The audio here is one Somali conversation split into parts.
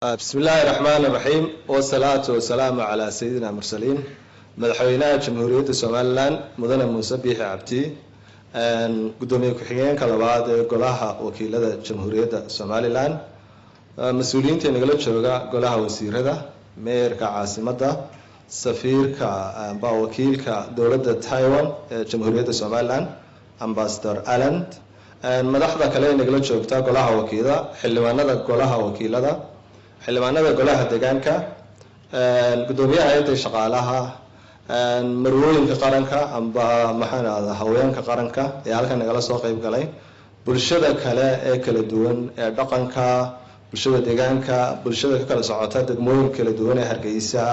Bismi illaahi raxmaan raxiim, wasalaatu wasalaamu calaa sayidina mursaliin. Madaxweynaha Jamhuuriyadda Somaliland, Mudane Muuse Biixi Cabdi, gudoomiye ku-xigeenka labaad ee Golaha Wakiilada Jamhuuriyadda Somaliland, mas-uuliyiinta nagala jooga Golaha Wasiirada, meerka caasimadda, safiirka amba wakiilka dowladda Taiwan ee Jamhuuriyadda Somaliland, Ambassador Aland, madaxda kale ee nagala joogta Golaha Wakiilada, xildhibaanada Golaha Wakiilada, xildhibaanada Golaha Deegaanka, gudoomiyaha hay-adda shaqaalaha, marwooyinka qaranka amba maxaan ahda haweenka qaranka ee halkan nagala soo qeyb galay, bulshada kale ee kala duwan ee dhaqanka, bulshada deegaanka, bulshada ka kala socota degmooyinka kala duwan ee Hargeysa,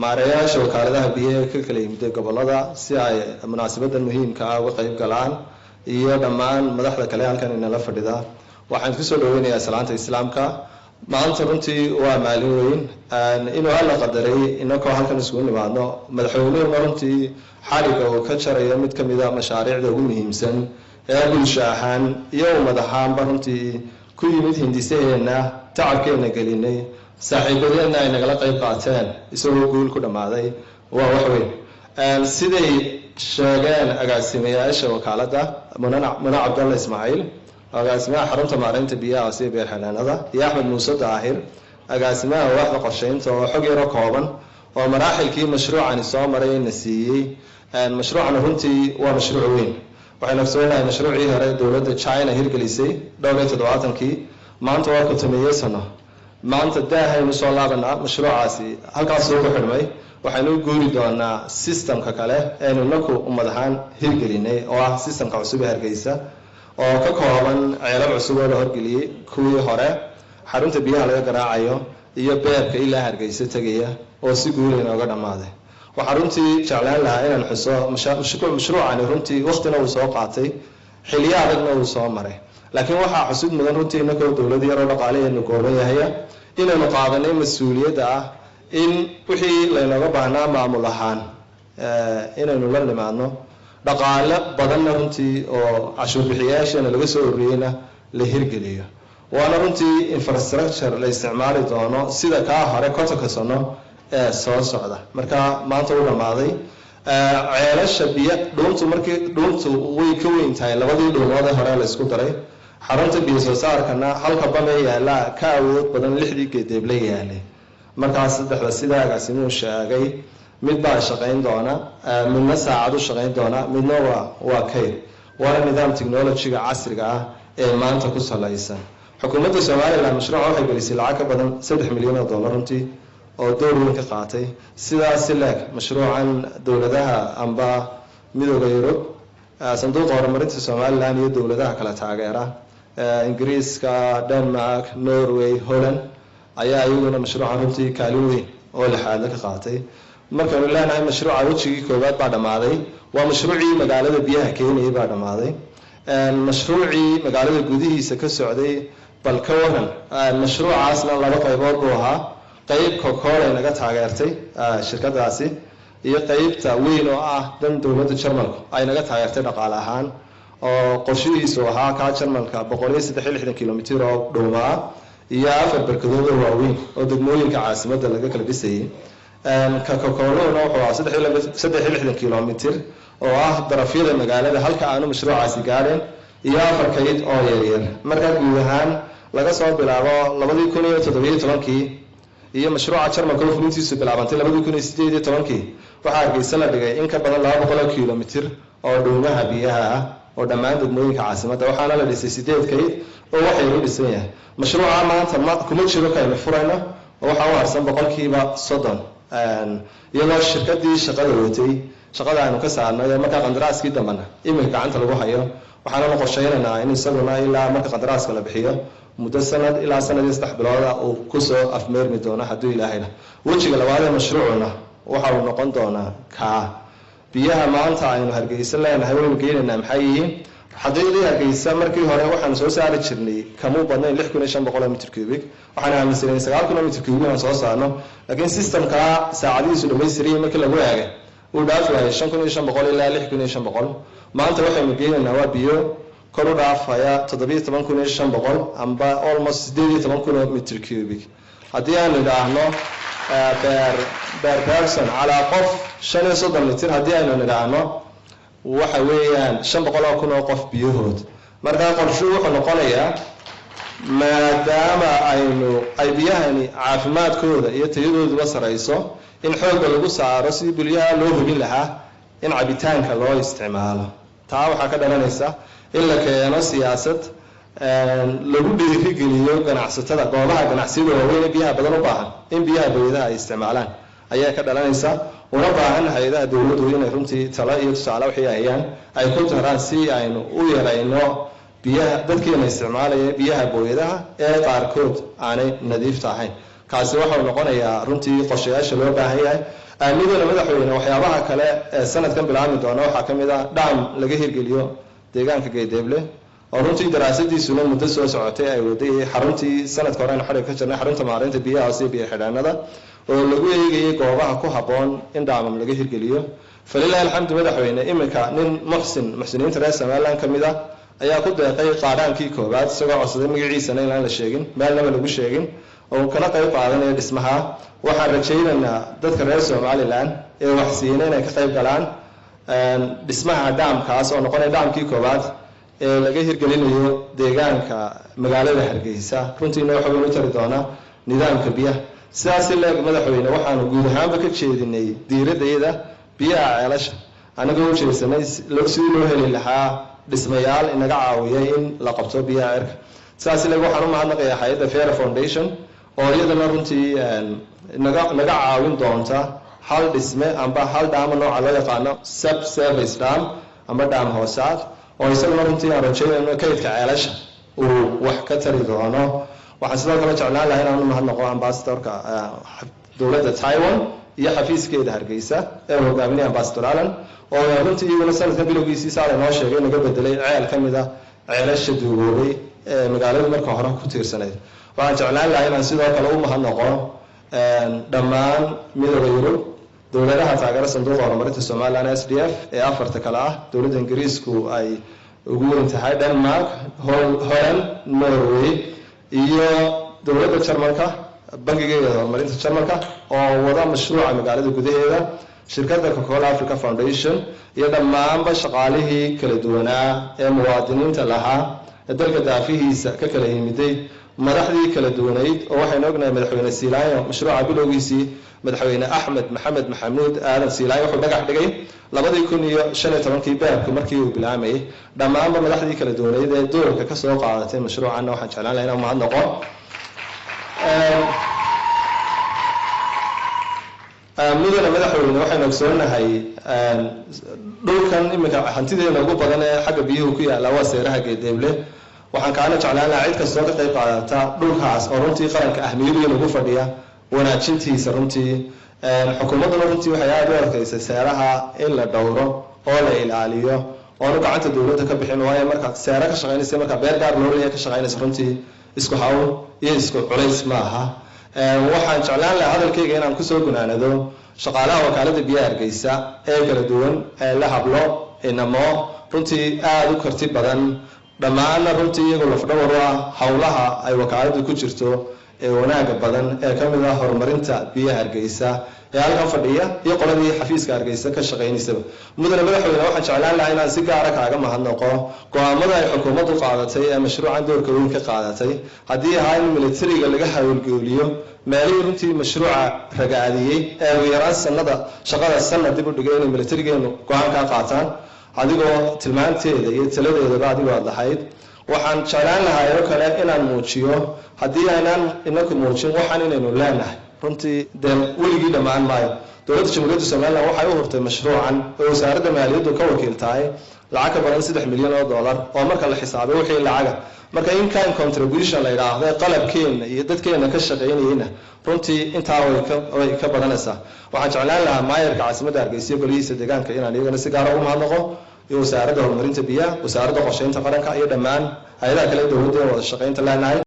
maareeyaasha wakaaladaha biyaha ee ka kala yimiday gobolada si ay munaasabadan muhiimka ah uga qeyb galaan, iyo dhammaan madaxda kale halkan inala fadhida, waxaan kusoo dhaweynayaa salaanta Islaamka. Maanta runtii waa maalin weyn inuu Alla qadaray inakoo halkan isugu nimaadno, madaxweynuhuna runtii xariga uu ka jarayo mid kamid a mashaariicda ugu muhiimsan ee bulsho ahaan iyo ummad ahaanba runtii ku yimid hindisaheena, tacabkeena gelinay, saaxiibadeenna ay nagala qeyb qaateen, isagoo guul ku dhammaaday, waa wax weyn. Siday sheegeen agaasimayaasha wakaaladda, Mune Cabdalla Ismaaciil, agaasimaha xarunta maareynta biyaha hoose beer xanaanada, iyo Axmed Muuse Daahir, agaasimaha waaxda qorsheynta, oo xog yaro kooban oo maraaxilkii mashruucani soo maray na siiyey. Mashruucani runtii waa mashruuc weyn. Waxaynu ogsoonahay mashruucii hore dowladda China hirgelisay dhowr iyo toddobaatankii, maanta waa 50-meeyo sano. Maanta daahaynu soo laabanaa, mashruucaasi halkaasuu ku xidhmay. Waxaynu u guuri doonaa systemka kale eenu inaku ummad ahaan hirgelinay, oo ah systemka cusub ee Hargeysa, oo ka kooban ceelal cusub oo la horgeliyey kuwii hore, xarunta biyaha laga garaacayo iyo beebka ilaa Hargeysa tegaya, oo si guula inooga dhammaaday. Waxaan runtii jeclaan lahaa inaan xuso mashruucani runtii waktina uu soo qaatay, xiliyo adagna uu soo maray, laakiin waxaa xusud mudan runtii inakoo dowlad yaroo dhaqaalaheenu kooban yahaya inaynu qaadanay mas-uuliyadda ah in wixii laynooga baahnaa maamul ahaan inaynu la nimaadno, dhaqaale badanna runtii oo cashuur bixiyayaasheena laga soo ururiyeyna la hirgeliyo. Waana runtii infrastructure la isticmaali doono sida kaa hore 50-ka sano ee soo socda. Marka maanta u dhammaaday ceelasha biyo dhuuntu, markii dhuuntu way ka weyn tahay labadii dhuumood ee hore la isku daray. Xarunta biyo soo saarkana halka bamee yaallaa ka awood badan lixdii geedeeble yaalay. Markaas saddexda, sida agaasimuhu sheegay, mid baa shaqayn doona, midna saacad u shaqayn doona, midna waa kayd. Waana nidaam technologyga casriga ah ee maanta ku salaysan. Xukuumadda Somaliland mashruuca waxay gelisay lacag ka badan 3 milyan oo dollar runtii, oo door weyn ka qaatay. Sidaas si leeg mashruucan dowladaha amba Midooda Yurub, Sanduuqa Horumarinta Somaliland iyo dowladaha kala taageera, Ingiriiska, Denmark, Norway, Holland, ayaa iyaguna mashruucan runtii kaalin weyn oo lixaadle ka qaatay. Markaynu leenahay mashruuca wejigii koowaad baa dhammaaday, waa mashruucii magaalada biyaha keenayay baa dhammaaday. Mashruucii magaalada gudihiisa ka socday bal ka waran? Mashruucaasna laba qaybood buu ahaa: qeyb Coca-Cola naga taageertay shirkadaasi, iyo qeybta weyn oo ah dan dowladda Jarmalku ay naga taageertay dhaqaale ahaan, oo qorshihiisu ahaa kaa Jarmalka 163 kilomitir oo dhuumaa iyo afar barkadood oo waaweyn oo degmooyinka caasimadda laga kala dhisayay. Ka Coca-Coluna wuxuu ahaa 63 kilomitir oo ah darafyada magaalada halka aanu mashruucaasi gaadheen, iyo afar kayd oo yaryar. Markaa guud ahaan laga soo bilaabo 2017-kii iyo mashruuca Jarmalka oo fulintiisu bilaabantay 2018-kii, waxaa Hargeysa la dhigay in ka badan 200 kilomitir oo dhuumaha biyaha ah oo dhammaan degmooyinka caasimadda, waxaana la dhisay sideed kayd oo waxay u dhisan yahay. Mashruuca maanta ma kuma jiro kaynu furayno, oo waxaa u harsan 30%, iyadoo shirkadii shaqada watay shaqada aynu ka saarnay oo markaa qandaraaskii dambena iminka gacanta lagu hayo. Waxaananu qorsheynaynaa in isaguna ilaa marka qandaraaska la bixiyo muddo sanad ilaa sanad iyo 3 bilooda uu kusoo afmeermi doono hadduu Ilaahayna. Wejiga labaad ee mashruucuna waxa uu noqon doonaa kaa biyaha maanta aynu Hargeysa leenahay waynu geenaynaa. Maxay yihiin xaqiiqdii? Hargeysa markii hore waxaanu soo saari jirnay kamuu badnayn 6500 oo mitir cubic. Waxaan aaminsanayn 9000 oo mitir cubic inaan soo saarno, laakiin systemkaa saacadihiisu dhamaystirayay markii lagu eegay uu dhaafi waayay 5500 ilaa 6500. Maanta waxaynu geenaynaa waa biyo kor u dhaafaya 17,500 amba almost 18,000 oo mitir cubic. Haddii aan nidhaahno per person, calaa qof, 35 litir, haddii aynu nidhaahno, waxa weeyaan 500,000 oo qof biyahood. Markaa qorshuhu wuxuu noqonayaa, maadaama aynu ay biyahani caafimaadkooda iyo tayadooduba sarayso, in xoogga lagu saaro sidii biyaha loo hubin lahaa in cabitaanka loo isticmaalo. Taa waxaa ka dhalanaysa in la keeno siyaasad lagu dhiirigeliyo ganacsatada goobaha ganacsiyada waaweyn ee biyaha badan u baahan in biyaha booyadaha ay isticmaalaan ayaa ka dhalanaysa. Una baahan hay-adaha dowladdu inay runtii talo iyo tusaale wixii hayaan ay ku taraan si aynu u yarayno biyaha dadkeena isticmaalaya biyaha booyadaha ee qaarkood aanay nadiifta ahayn. Kaasi waxau noqonayaa runtii qorshayaasha loo baahan yahay. Midona madaxweyne, waxyaabaha kale ee sanadkan bilaabmi doona waxaa ka mid ah dhaam laga hirgeliyo deegaanka Geedeeble, oo runtii daraasadiisuna muddo soo socotay ay waday xaruntii sanadka hore aynu xadhiga ka jirnay, xarunta maareynta biyaha hoose iyo biyo xidhaanada, oo lagu eegayay goobaha ku habboon in dhaamam laga hirgeliyo. Falilahi alxamdu, madaxweyne, iminka nin muxsin muxsiniinta reer Somaliland ka mid ah ayaa ku deeqay qaadhaankii koowaad, isagoo codsaday magaciisana inaan la sheegin, meelnaba lagu sheegin, oo uu kala qayb qaadanayo dhismaha. Waxaan rajaynaynaa dadka reer Somaliland ee waxsiina inay ka qayb galaan dhismaha dhaamkaas, oo noqonaya dhaamkii koowaad ee laga hirgelinayo deegaanka magaalada Hargeysa. Runtiina waxa weyn u tari doonaa nidaamka biyaha. Sidaas si leeg, madaxweyne, waxaanu guud ahaanba ka jeedinay diiradayada biyaha ceelasha, anagoo ujeedsanay sidii loo heli lahaa dhismayaal inaga caawiya in la qabto biyaha cirka. Sidaas leeg waxaan u mahadnaqayaa hay-adda Fera Foundation, oo iyadana runtii naga caawin doonta hal dhisme amba hal dhaamo nooca loo yaqaano sub surface dam amba dhaam hoosaad, oo isaguna runtii aan rajaynayno kaydka ceelasha uu wax ka tari doono. Waxaan sidoo kale jeclaan lahaa inaan u mahadnaqo ambassadorka dowladda Taiwan iyo xafiiskeeda Hargeysa ee uu hogaaminaya Ambassador Allan, oo runtii iyaguna sanadkan bilowgiisii saa laynoo sheegay naga bedelay ceel ka mid ah ceelasha duugoobay ee magaaladu marka hore ku tiirsanayd. Waxaan jeclaan lahaa inaan sidoo kale u mahadnaqo dhammaan Midooda Yurub, dowladaha taageera sanduuqa horumarinta Somaliland SDF ee afarta kale ah, dowladda Ingiriisku ay ugu weyn tahay, Denmark, Holland, Norway iyo dowladda Jarmalka, bangigeeda horumarinta Jarmalka oo wada mashruuca magaalada gudaheeda, shirkadda Coca-Cola Africa Foundation iyo dhammaanba shaqaalihii kala duwanaa ee muwaadiniinta lahaa ee dalka daafihiisa ka kala yimiday, madaxdii kala duwanayd, oo waxaynu ognahay madaxweyne Siilaanyo mashruuca bilowgiisii, madaxweyne Axmed Maxamed Maxamuud Aadan Siilaanyo wuxuu dhagax dhigay 2015-kii beebka markii uu bilaamayay. Dhammaanba madaxdii kala duwanayd ee doorka kasoo qaadatay mashruucanna waxaan jeclaan laha inaan mahadnaqo. Mudane madaxweyne, waxaynu ogsoonahay dhulkan iminka hantideena ugu badan ee xagga biyuhu ku yaalla waa seeraha Geedeeble. Waxaan kaana jeclaan lahaa cid kastoo ka qayb qaadata dhulkaas, oo runtii qaranka ahmiyad weyn ugu fadhiya wanaajintiisa. Runtii xukuumadduna runtii waxay aada u adkaysay seeraha in la dhowro oo la ilaaliyo oonu gacanta dowladda ka bixin, waayo marka seero ka shaqaynaysa, marka beer gaar loo leeyahay ka shaqaynaysa, runtii isku hawl iyo isku culays ma aha. Waxaan jeclaan lahaa hadalkayga inaan kusoo gunaanado shaqaalaha wakaaladda biyaha Hargeysa ee kala duwan ee la hablo inamo runtii aada u karti badan, dhammaanna runtii iyagoo lafdhawar u ah howlaha ay wakaaladdu ku jirto ee wanaaga badan ee ka mid ah horumarinta biyaha Hargeysa ee halkan fadhiya iyo qoladii xafiiska Hargeysa ka shaqaynaysaba. Mudane madaxweyne, waxaan jeclaan lahaa inaan si gaara kaaga mahadnaqo go-aamada ay xukuumaddu qaadatay ee mashruucan doorka weyn ka qaadatay, haddii ahaa in militariga laga hawlgeeliyo meelihii runtii mashruuca ragaadiyey ee ugu yaraan sanada shaqada sanad dib u dhigay, inay militarigeenu go-aan kaa qaataan adigoo tilmaanteeda iyo taladeedaba adigoo aad lahayd. Waxaan jeclaan lahaa oo kale inaan muujiyo, haddii aynaan inaku muujin waxaan inaynu leenahay, runtii dee weligii dhammaan maayo. Dowladda Jamhuuriyadda Somaliland waxay u hurtay mashruucan oo wasaaradda maaliyaddu ka wakiil tahay lacag ka badan $3 milyan oo, oo marka la xisaabay wixii lacaga marka in-kind contribution la yidhaahdo qalabkeenna iyo dadkeena ka shaqaynayeyna, runtii intaa way ka badanaysaa. Waxaan jeclaan lahaa maayarka caasimadda Hargeysa golihiisa deegaanka inaan iyagana si gaara ugu mahadnaqo, iyo wasaaradda horumarinta biyaha, wasaaradda qorsheynta qaranka iyo dhammaan hay-adaha kale dowladda ee wada shaqaynta leenahay.